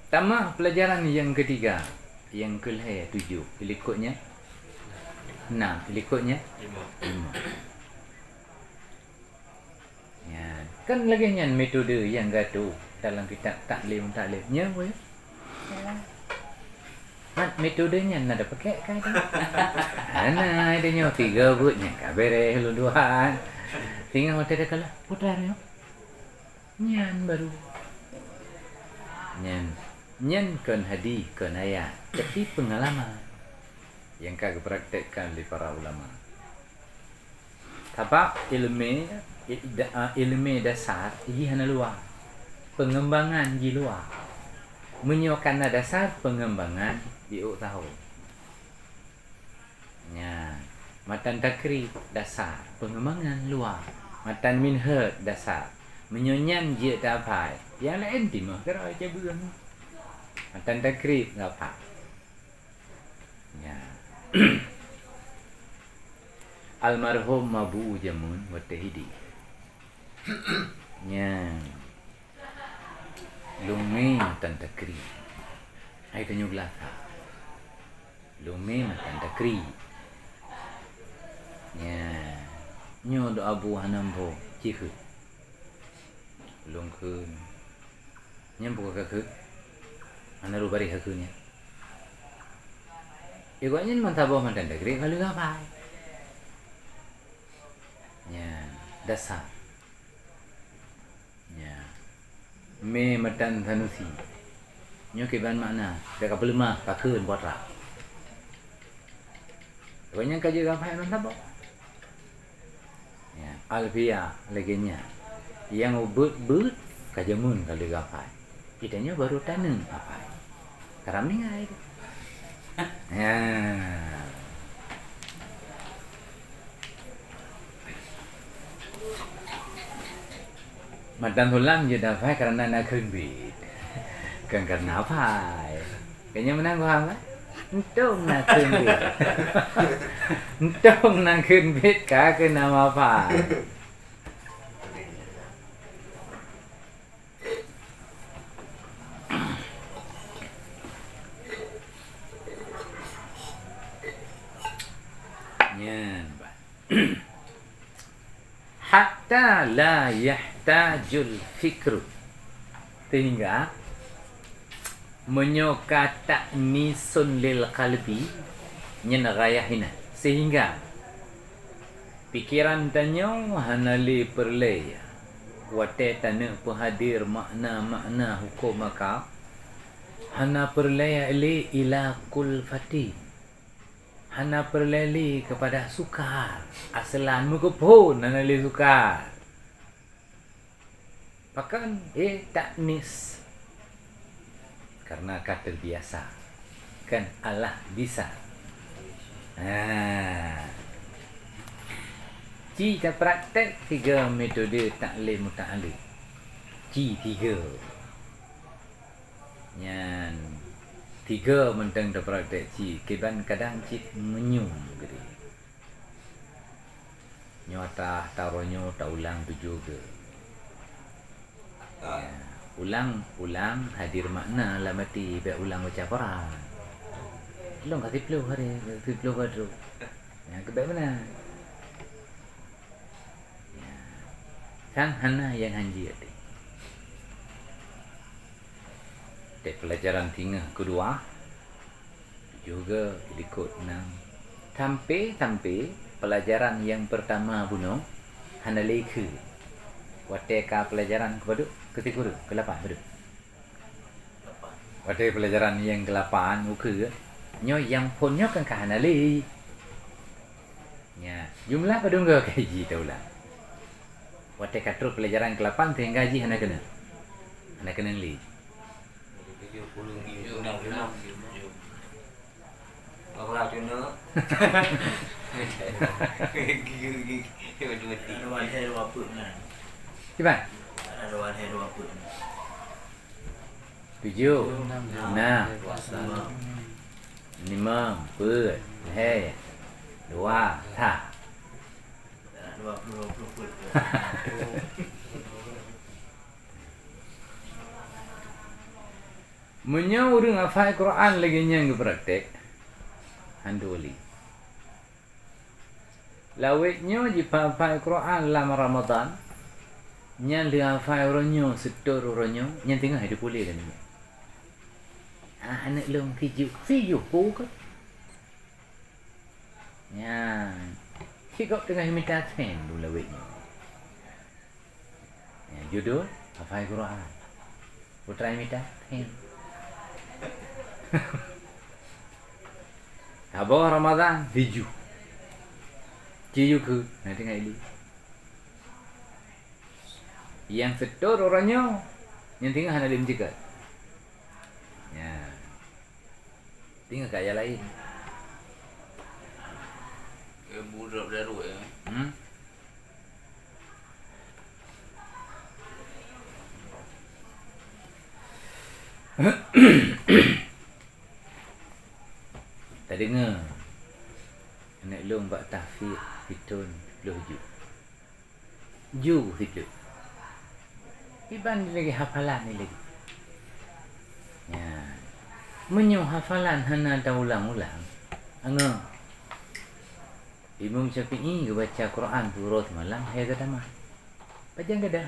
Tamah pelajaran nyang keutiga, nyang keulhée tujoh, likot nyan nam, likot nyan limong. Limong. Nyan, kan lagée nyan metode nyang geuatô dalam kitab Taklim Taklim. Nyan, boh, ya? Ya. Mat metode nyan na tapakée kai teuh. Hana, ai tanyoe tiga buet nyan ka beres lôn tuan. Tinggai watée teukalon putar nyoe. Nyan baru. Nyan, nyan kon hadih, kon ayat, tapi peungalaman nyang ka geupraktekkan lé para ulama. Sabab iéleumé, i-, da-, a, iéleumé dasar jih hana luwa. Peungembangan jih luwa. Meunyoe ka na dasar, peungembangan jiôh saho. Nyan, matan takrib dasar, peungembangan luwa. Matan minhaj dasar. Meunyoe nyan jeuet teuhafai, nyang laén timoh keudroe cabeueng. Matan takrib geuhafai. Nyan. Almarhum Mabu jameun watée hidéh. Nyan. Lôn mé matan takrib. Hai tanyoe geulasa. Lôn mé matan takrib. Nyan. Nyoe doa bu hana mbo, ci kheueh. Lôn kheun. Nyan pukon ka kheun. Hana rôh baréh ka kheun nyan. Igoe nyan meusaboh matan takrib ka lheueh hafai. Nyan, dasar. Nyan. Mé matan Sanusi. Nyoe kiban makna, bék ka peuleumah, ka kheun buet rab. Gobnyan ka jeuet geuhafai meusaboh. Ya, Alfiah lagée nyan. Nyang ubeuet-beuet ka jameun ka lheueh geuhafai. Geutanyoe barô taneuk hafai. Karam ninggai tu. Ya. Matan sulam jeuet hafai kareuna na kheun bit. Kon kareuna hafai. Kayaknya meunan goh hafai. Entong na kheun bit. Entong na kheun bit ka keuh na hafai. Nyan, bah. Hatta la yahtajul fikru. Sehingga meunyoe ka ta'nisun lil qalbi, nyan ghayah inan. Sehingga pikeran tanyoe hana lé peureulée watée taneuk peuhadir makna-makna huköm akal, hana peureulée lé ila kulfati. Hana peureulée lé keupada sukar. Aseulan meukeuphon hana lé sukar. Pakon? Eh, ta'nis. Karena ka terbiasa. Kan Allah bisa. Ha. Ci tapraktek tiga metode taklim muta'alliq. Ci tiga. Nyan tiga mantong tapraktek ci, kiban kadang cit meunyoe geude. Nyoe tah taroe nyoe taulang tujoh geu. Ya, ulang, ulang hadir makna lam até, bék ulang baca Quran. Lôn ka siplôh hari, siplôh geu trok. Nyan keu bék meunan. Ya. Sang hana nyang hanjeuet. Di pelajaran singoh keudua, juga likot nam. Sampai-sampai pelajaran nyang pertama bunoe hana lé kheun. Watée ka pelajaran keupadub, keusikureueng, keulapan padub. Watée pelajaran nyang keulapan ukeue, nyoe nyang phon nyoe kan ka hana lé. Nya, jumlah padub goe ka jitaulang. Watée ka trok pelajaran keulapan sehingga jih hana keunong. Hana keunong lé. Kiban? Tujoh, nam, limong, peuet, lhée, dua, sa. Meunyoe ureuëng hafai Quran lagée nyan geupraktek, hán tuwoe lé. Lawét nyoe jipaham-paham Quran lam Ramadan, nyan lheueh hafai uroe nyoe, seutôt uroe nyoe, nyan teungoh hai dipulé lagée nyoe. Ah, aneuk lôn sijuh, sijuh peue keuh? Nyan, si gob teungoh mita sen lôn lawét nyoe. Ya, judul hafai Quran. Putra mita. Hen. Saboh Ramadan, sijuh. Sijuh keuh, na teungoh ilée. Nyang seutôt uroe nyoe, nyang teungoh hana lé meuceukat. Ya. Teungoh kaya laén. Eh, budok daruek, ya. Hmm? Tadeungoe, aneuk lôn bak tahfiz sithon ploh ju. Ju sithon. Iban lagée hafalan ni lagée. Nya. Meunyoe hafalan hana taulang-ulang, angoe. Imam Syafi'i geubaca Quran siuroe simalam hai geutamah. Pajan geudah.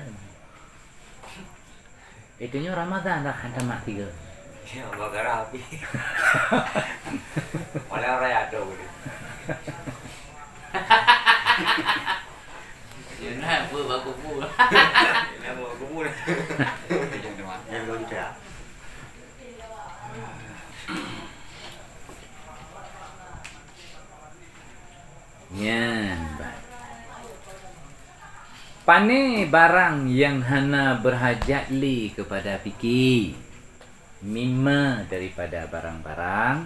Itu nyoe Ramadan dah han tamat tiga. Ya, Allah garah api. Malam raya tu. Ya, nah, buat baku pun. Ya, buat baku pun. Yang loncat. Nyan, bah. Pané barang nyang hana beurhajat lé keupada pike? Mimma daripada barang-barang,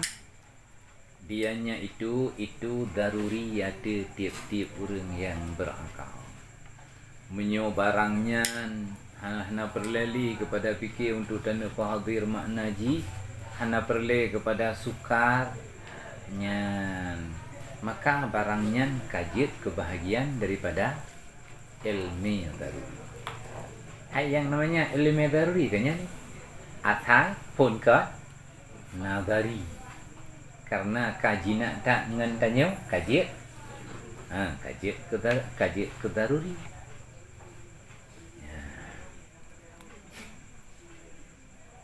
dianya itu, itu daruri ateueh tieb-tieb ureuëng nyang beurakal. Meunyoe barang nyan Ha, hana peureulée lé keupada pike untuk taneupeue hadir makna jih, hana peureulée keupada sukar nyan, maka barang nyan ka jeuet keu bahagian daripada ilmu daruri. Hai nyang namanya ilmu daruri ka nyan, asai phon ka nazari. Karena ka jinak that ngon tanyoe, ka jeuet, ha, ka jeuet keu da-, ka jeuet keu daruri. Ya.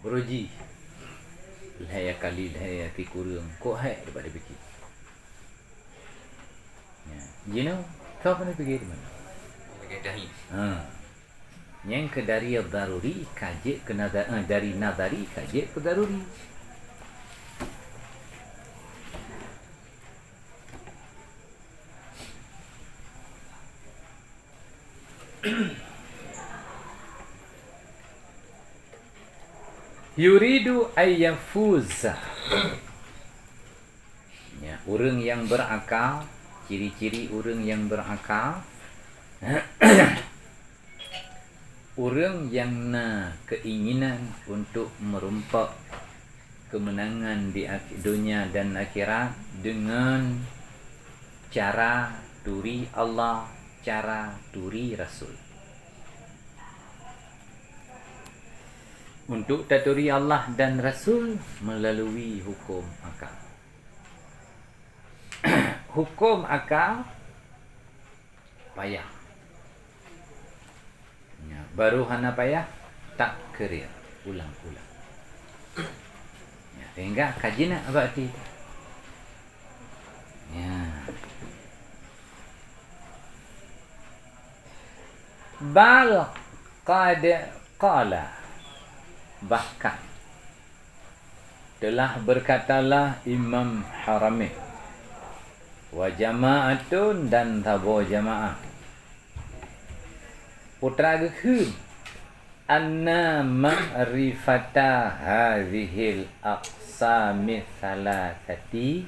Beureuji lhée kali lhée kureueng, kok hék daripada pike. Ya. Jinoe, kau pandai pike di mana? Lagée dahi. Ha. Nyang keu dari daruri ka jeuet keu nada-, eh, dari nadari ka jeuet keu daruri. Yuridu ayyafuza. Ya, ureuëng nyang beurakal, ciri-ciri ureuëng nyang beurakal, ureuëng nyang na keinginan untuk meurumpok keumeunangan di ak-, donya dan akhirat deungon cara turi Allah, cara turi Rasul. Untuk taturi Allah dan Rasul melalui hukum akal. Hukum akal payah. Ya, baru hana payah, tak kerir, ulang-ulang. Ya, sehingga ka jinak bak ti. Ya. Bal qad qala, bahkan telah berkatalah Imam Haramain, wa jama'atun, dan saboh jamaah, putra geukheun, anna ma'rifata hadzihil aqsami tsalatsati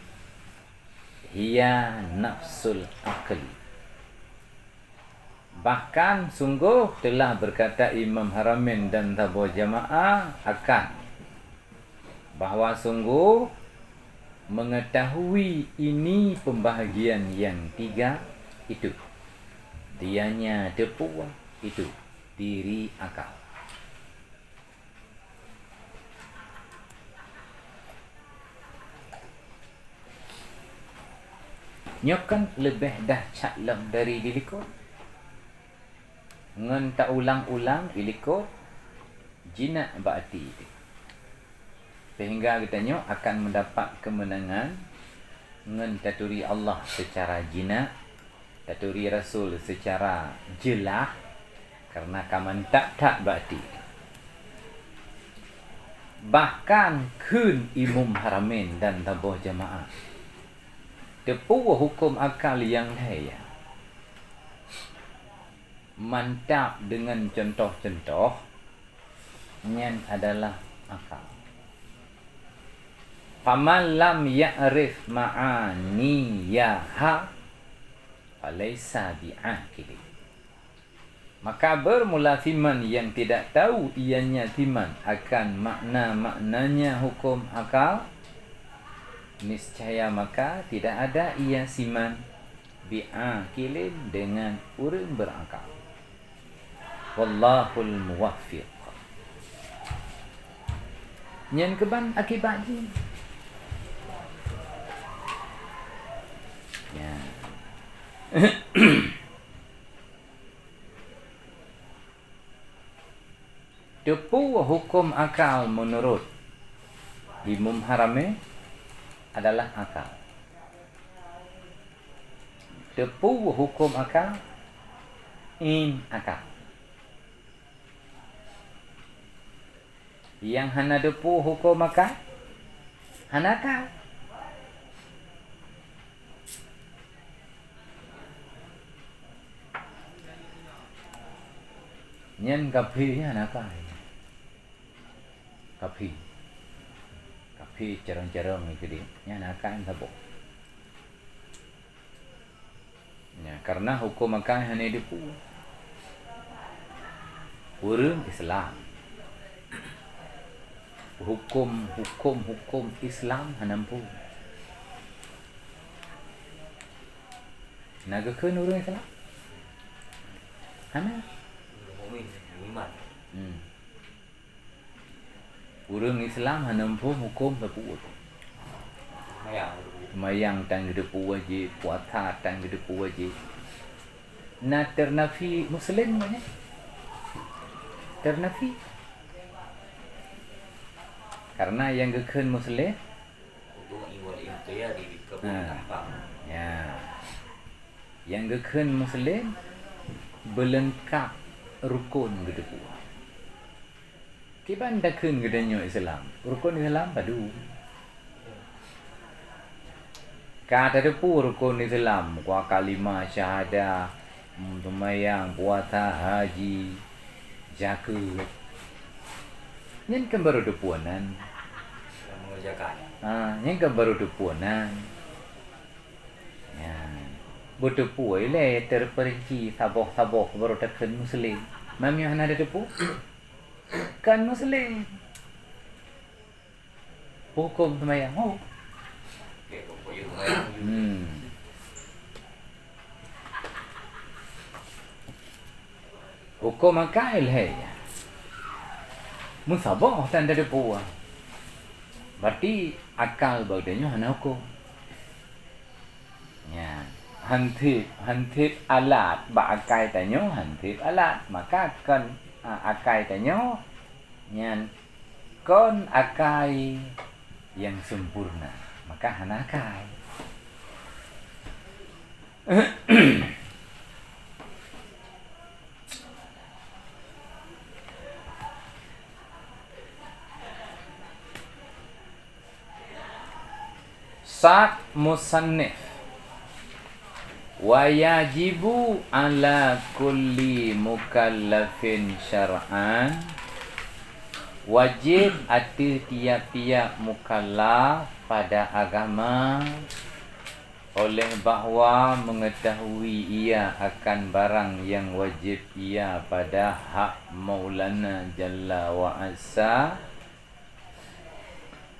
hiya nafsul aqli. Bahkan sunggoh telah berkata Imam Haramain dan saboh jamaah akan bahwa sunggoh mengetahui ini pembahagian yang tiga itu, dianya teupeue itu diri akal. Nyoe kan leubeh dahsyat lom dari dilikot. Ngon taulang-ulang dilikot, jinak bak até teuh. Sehingga geutanyoe akan mendapat kemenangan ngon taturi Allah secara jinak, taturi Rasul secara jeulaih, karena ka mantap that bak até. Bahkan kheun Imam Haramain dan saboh jamaah, teupeue huköm akal nyang lhée nyan mantap deungon cuntoh-cuntoh, nyan adalah akal. Faman lam ya'rif ma'aniyaha, falaisa bi'aqilin. Maka bermula siman yang tidak tahu ianya siman akan makna-maknanya huköm akal, niscaya maka tidak ada ia siman bi'aqilin dengan ureuëng beurakal. Wallahul muwaffiq. Nyan keuban akibat jih. Ya. Teupeue huköm akal meunurot Imam Haramain adalah akal. Teupeue huköm akal? Nyan akal. Nyang hana teupeue huköm akal, hana akal. Nyan kafé nyan hana akal. Kafé. Kafé carông-carông keudéh, nyan hana akal saboh. Ya, karena huköm akal hana teupeue. Ureuëng Islam. Huköm, huköm, huköm Islam hana muphom. Na geukheun ureuëng Islam? Hana. Mukmin, iman. Hmm. Ureuëng Islam hana muphom huköm sapeue. Seumayang. Seumayang tan geuteupeue wajéb, puasa tan geuteupeue wajéb. Na teunafi Muslim nyan? Teunafi. Karena nyang geukheun Muslim, untuk iwal inqiyadi keu Ha. tampang. Ya. Nyang geukheun Muslim beuleungkap rukon geuteupeue. Kiban takheun geutanyoe Islam, rukon Islam padum? Ka tateupeue rukon Islam, dua kalimah syahadah, seumayang, puasa, haji, zakeuet. Nyan kan barô teupeue nan. Mengerjakan. Ha, nyan kan barô teupeue nan. Nyan. Beuteupeue ilée teupeurinci saboh-saboh barô takheun Muslim. Meunyoe hana tateupeue, kon Muslim. Huköm seumayang, oh. Hmm. Huköm akai lhée nyan. Meusaboh tan tateupeue. Berarti akai bak geutanyoe hana huköm. Nyan. Hantieb, hantieb alat bak akai tanyoe, hantieb alat. Maka kon, a, akai tanyoe nyan kon akai nyang sempurna, maka hana akai. Sat musannif, "Wa yajibu ala kulli mukallafin syar'an," wajéb ateueh tiap-tiap mukallaf pada agama, oleh bahwa mengetahui ia akan barang yang wajib ia pada hak Maulana Jalla wa Azza,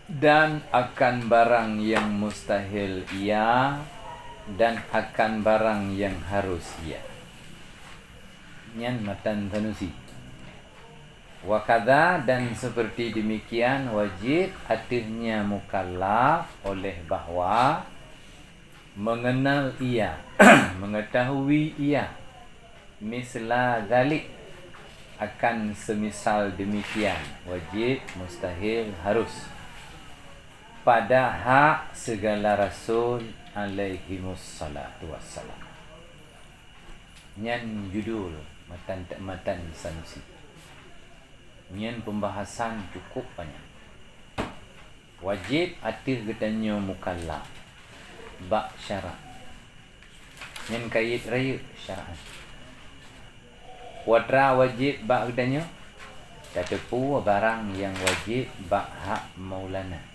dan akan barang yang mustahil ia, dan akan barang yang harus ia. Nyan matan Sanusi. Wa kadza, dan seperti demikian, wajib ateuehnya mukallaf oleh bahwa mengenal ia, mengetahui ia, misla dzalik, akan semisal demikian, wajib, mustahil, harus, pada hak segala rasul alaihimus salatu wassalam. Nyan judul matan, matan Sanusi. Nyan pembahasan cukup panyang. Wajéb ateueh geutanyoe mukallaf bak syarat. Nyan kayét rayeuk syarat. Peue atra wajéb bak geutanyoe? Tateupeue barang nyang wajéb bak hak Maulana.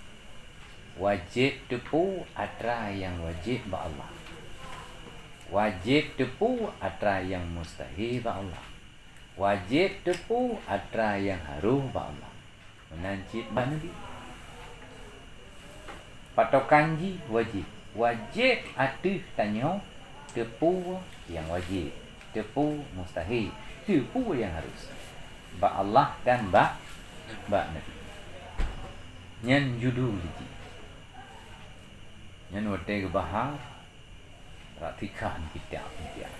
Wajéb teupeue atra nyang wajéb bak Allah. Wajéb teupeue atra nyang mustahil bak Allah. Wajéb teupeue atra nyang harôh bak Allah. Meunan cit bak Nabi. Patokan jih wajéb. Wajéb ateueh tanyoe teupeue nyang wajéb, teupeue mustahil, teupeue nyang harôh. Bak Allah dan bak, bak Nabi. Nyan judul jih. Nyan watée geubahas, perhatikan kitab-kitab.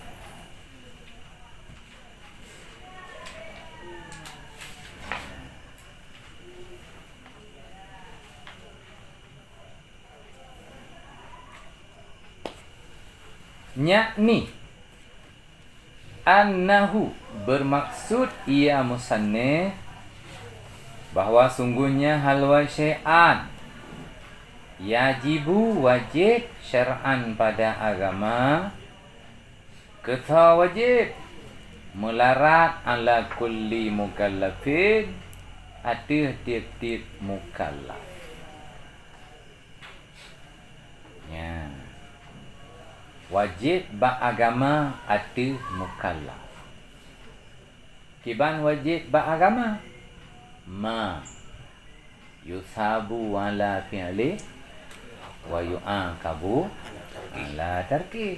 Yakni, annahu, bermaksud ia musannif, bahwa sungguhnya halwa syai'an, yajibu, wajib, syar'an, pada agama, keuthoe wajib, meularat ala kulli mukallafin, ateueh tieb-tieb mukallaf. Nya. Wajéb bak agama ateueh mukallaf. Kiban wajéb bak agama? Ma yusabu ala fi'li wa yu'aqabu ala tarki.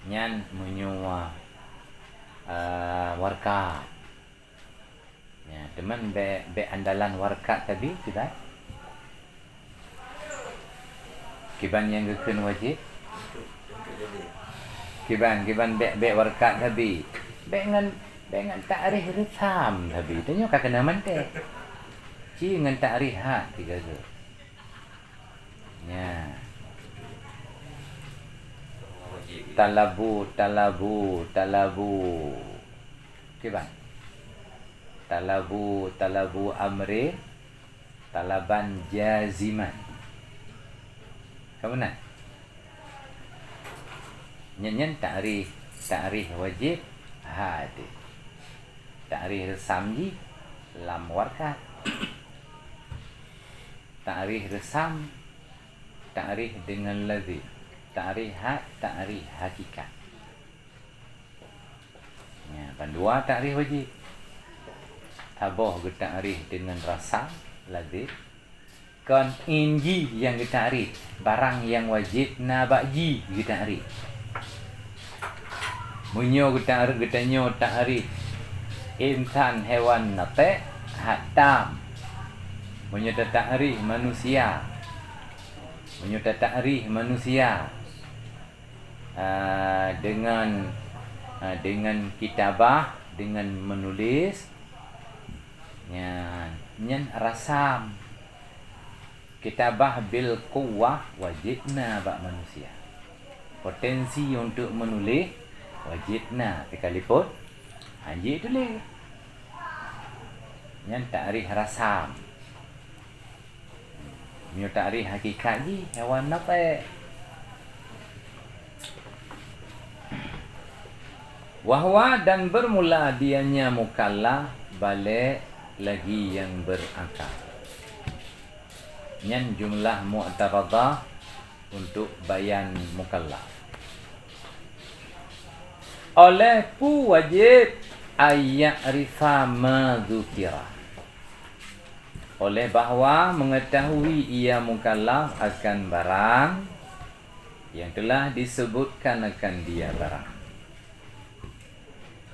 Nyan meunyoe, eh, warkat. Ya, teuma bék, bék andalan warkat tabi, kiban? Kiban nyang geukheun wajéb? Kiban, kiban bék, bék warkat tabi. Bék ngon, bék ngon takrif reusam tabi. Tanyoe ka keunong manté. Ci ngon takrif hat tiga geu. Nya. Talabu, talabu, talabu. Kiban? Talabu, talabu amrin, talaban jaziman. Ka meunan? Nyan, nyan takrif, takrif wajéb hat. Takrif reusam jih lam warkat. Takrif reusam, takrif deungon lazim, takrif hat, takrif hakikat. Nya, bandua takrif wajéb. Saboh geutakrif deungon reusam, lazim. Kon in jih nyang geutakrif, barang nyang wajéb na bak jih geutakrif. Meunyoe geuta-, geutanyoe takrif insan, hewan, natek, hat tam. Meunyoe tatakrif manusia, meunyoe tatakrif manusia, ah, deungon, ah, deungon kitabah, deungon meunuléh, nyan, nyan rasam. Kitabah bil quwwah wajéb na bak manusia. Potensi untuk meunuléh wajéb na, sekalipun hanjeuet tuléh. Nyan takrif rasam. Meunyoe takrif hakikat jih, hewan natek. Wa huwa, dan bermula dianya mukallaf, baligh, lagi yang berakal. Nyan jumlah mu'taradah untuk bayan mukallaf. Oleh peue wajéb? Ayya'rifa ma dzukira. Oleh bahwa mengetahui ia mukallaf akan barang yang telah disebutkan akan dia barang.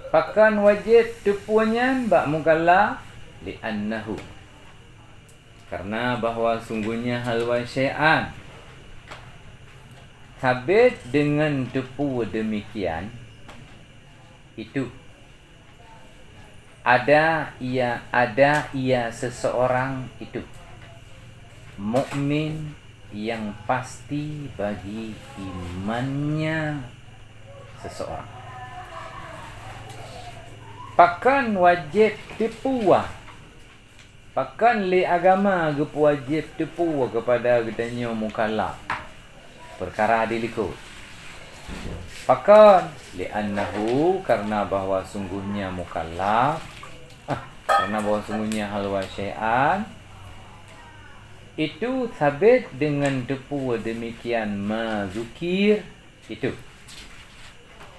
Pakon wajéb teupeue nyan bak mukallaf? Li'annahu, karena bahwa sungguhnya hal wa syai'an, sabit dengan teupeue demikian itu. Ada ia, ada ia seseorang itu mukmin yang pasti bagi imannya seseorang. Pakon wajéb teupeue? Pakon lé agama geupeuwajéb teupeue keupada geutanyoe mukallaf? Peukara di likot. Pakon? Li'annahu, karena bahwa sungguhnya mukallaf, ah, karena bahwa sungguhnya hal wa syai'an, itu sabit dengan teupeue demikian ma dzukir, itu.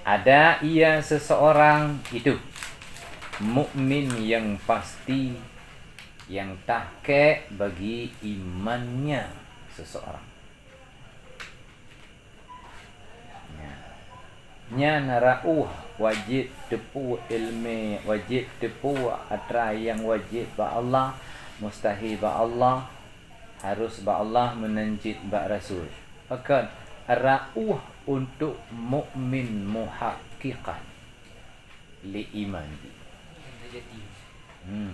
Ada ia seseorang itu mukmin yang pasti, yang tahkik bagi imannya seseorang. Nya. Nyan ra'uh wajéb teupeue ileumé, wajéb teupeue atra nyang wajéb bak Allah, mustahil bak Allah, harus bak Allah, meunan cit bak Rasul. Pakon? Ra'uh untuk mukmin muhakkikan lé iman jih. Hmm.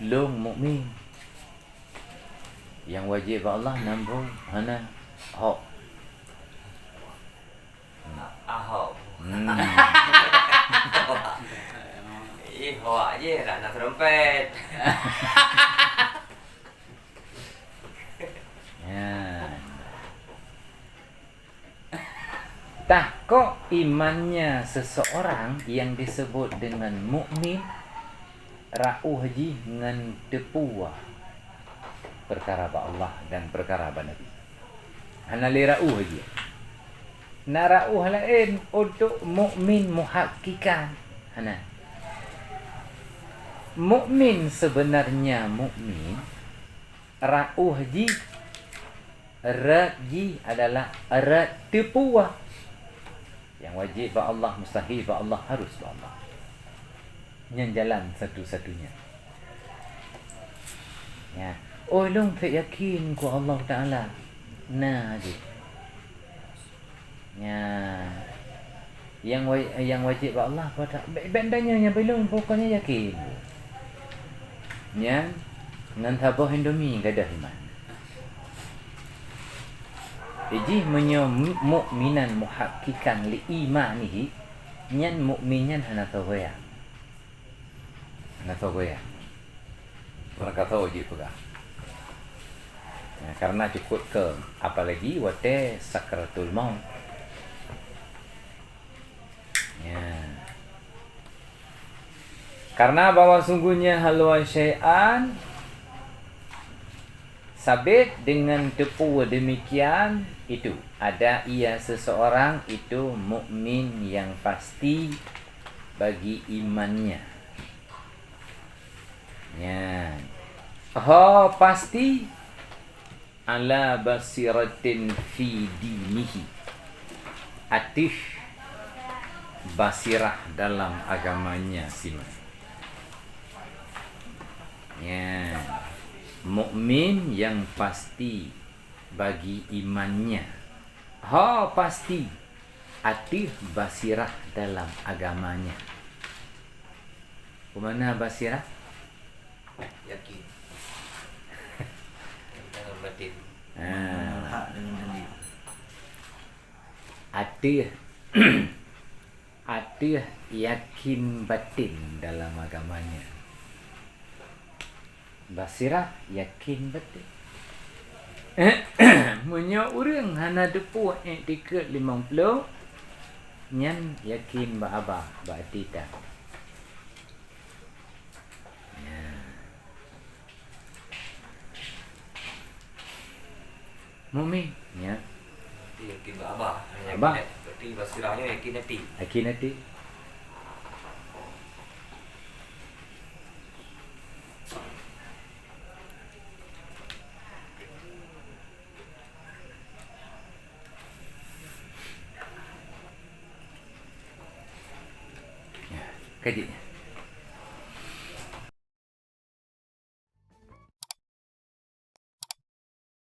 Lôn mukmin. Nyang wajéb bak Allah nambông hana hok. Ahok. Hmm. Ih, hoak jih, dah na trompet. Ya. Tahkok imannya seseorang yang disebut dengan mukmin, ra'uh jih ngon teupeue peukara bak Allah dan peukara bak Nabi. Hana lé ra'uh jih. Na ra'ôh laén untuk mukmin muhakkikan. Hana. Mukmin sebenarnya mukmin, ra'ôh jih, rot jih adalah rot teupeue. Nyang wajéb bak Allah, mustahil bak Allah, harus bak Allah. Nyan jalan satu-satunya. Ya. Oh, lôn that yakin keu Allah Taala. Na jih. Nya, nyang wa-, nyang wajéb bak Allah pada bèk, bèk tanyoe nyang bilong, pokoknya yakin. Nyan ngon saboh Indomie gadôh iman. Jih meunyoe mu-, mukminan muhakkikan li imanihi, nyan mukmin nyan hana soe goyang. Hana soe goyang. Barangkasoe jih peugah. Ya, karena cukôp keu, apalagi watèe sakratul maut. Ya. Karena bahwa sungguhnya haluan syai'an sabit dengan teupeue demikian itu, ada ia seseorang itu mukmin yang pasti bagi imannya. Nyan. Ho pasti ala basiratin fi dinihi. Ateueh basirah dalam agamanya siman. Nyan. Mukmin yang pasti bagi imannya. Ho pasti ateueh basirah dalam agamanya. Peue makna basirah? Yakin. Dalam batin. Ah. Hak dengan janji. Ateueh, ateueh yakin batin dalam agamanya. Basirah, yakin batin. Meunyoe ureueng hana teupeue iktikeuet limong ploh, nyan yakin bak haba, bak até tan. Nyan. Mukmin, ya. Berarti yakin bak haba. Haba. Yakin, berarti basirahnya yakin até. Yakin até. Ya, kaji.